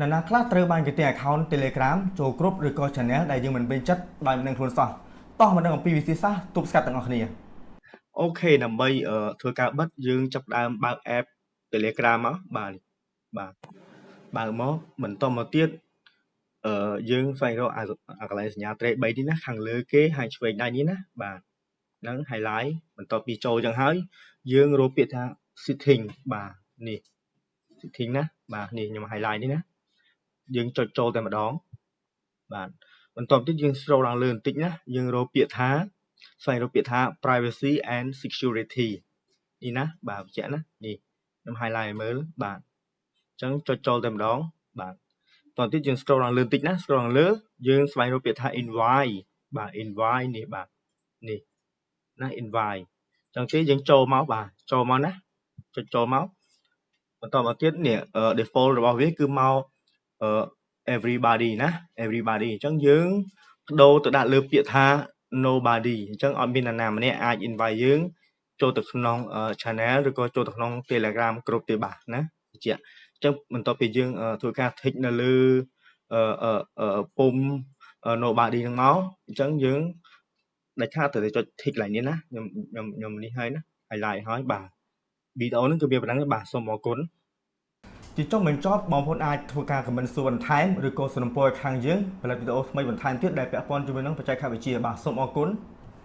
នរណាខ្លះត្រូវបានគេទិញ account Telegram ចូលគ្រប់ឬក៏ channel ដែលយើងមិនពេញចិត្តដោយមិនដឹងខ្លួនសោះតោះមកដឹងអំពីវិធីសាស្ត្រទប់ស្កាត់ទាំងអស់គ្នា OK ដើម្បីធ្វើការបិទយើងចាប់ផ្ដើមបើក app Telegram មកបាទបាទបើកមកបន្តមកទៀតអឺយើងស្វែងរកអាកន្លែងសញ្ញាត្រេ3នេះណាខាងលើគេហើយឆ្វេងដៃនេះណាបាទហ្នឹង highlight បន្ទាប់ពីចូលចឹងហើយយើងរកពាក្យថា setting បាទនេះ setting ណាបាទនេះខ្ញុំ highlight នេះណាយើងចុចចូលតែម្ដងបាទបន្ទាប់ទៀតយើង scroll ឡើងលើបន្តិចណាយើងរកពាក្យថាស្វែងរកពាក្យថា privacy and security នេះណាបាទបញ្ជាក់ណានេះខ្ញុំ highlight ឲ្យមើលបាទអញ្ចឹងចុចចូលតែម្ដងបាទតោះទៀតយើង scroll ឡើងលើបន្តិចណា scroll ឡើងលើយើងស្វែងរកពាក្យថា invite បាទ invite នេះបាទនេះណា invite អញ្ចឹងទេយើងចូលមកបាទចូលមកណាចុចចូលមកបន្តមកទៀតនេះ default របស់វាគឺមក everybody ណា everybody អញ្ចឹងយើងបដូរទៅដាក់លើពាក្យថា nobody អញ្ចឹងអត់មាននរណាម្នាក់អាច invite យើងចូលទៅក្នុង channel ឬក៏ចូលទៅក្នុង Telegram គ្រប់ទេបាទណាបញ្ជាក់អញ្ចឹងបន្ទាប់ពីយើងធ្វើការ tick នៅលើអឺពុំ nobody ហ្នឹងមកអញ្ចឹងយើងដាច់ខាតត្រូវតែចុច tick កន្លែងនេះណាខ្ញុំខ្ញុំខ្ញុំនេះហើយណា highlight ហើយបាទវីដេអូហ្នឹងគឺវាប៉ុណ្ណឹងបាទសូមអរគុណ ជាចុងបញ្ចប់បងប្អូនអាចធ្វើការ comment សួរបន្ថែមឬក៏សំណូមពរឲ្យខាងយើងផលិតវីដេអូថ្មីបន្ថែមទៀតដែលពាក់ព័ន្ធជាមួយនឹងបច្ចេកវិទ្យាបាទសូមអរគុណ។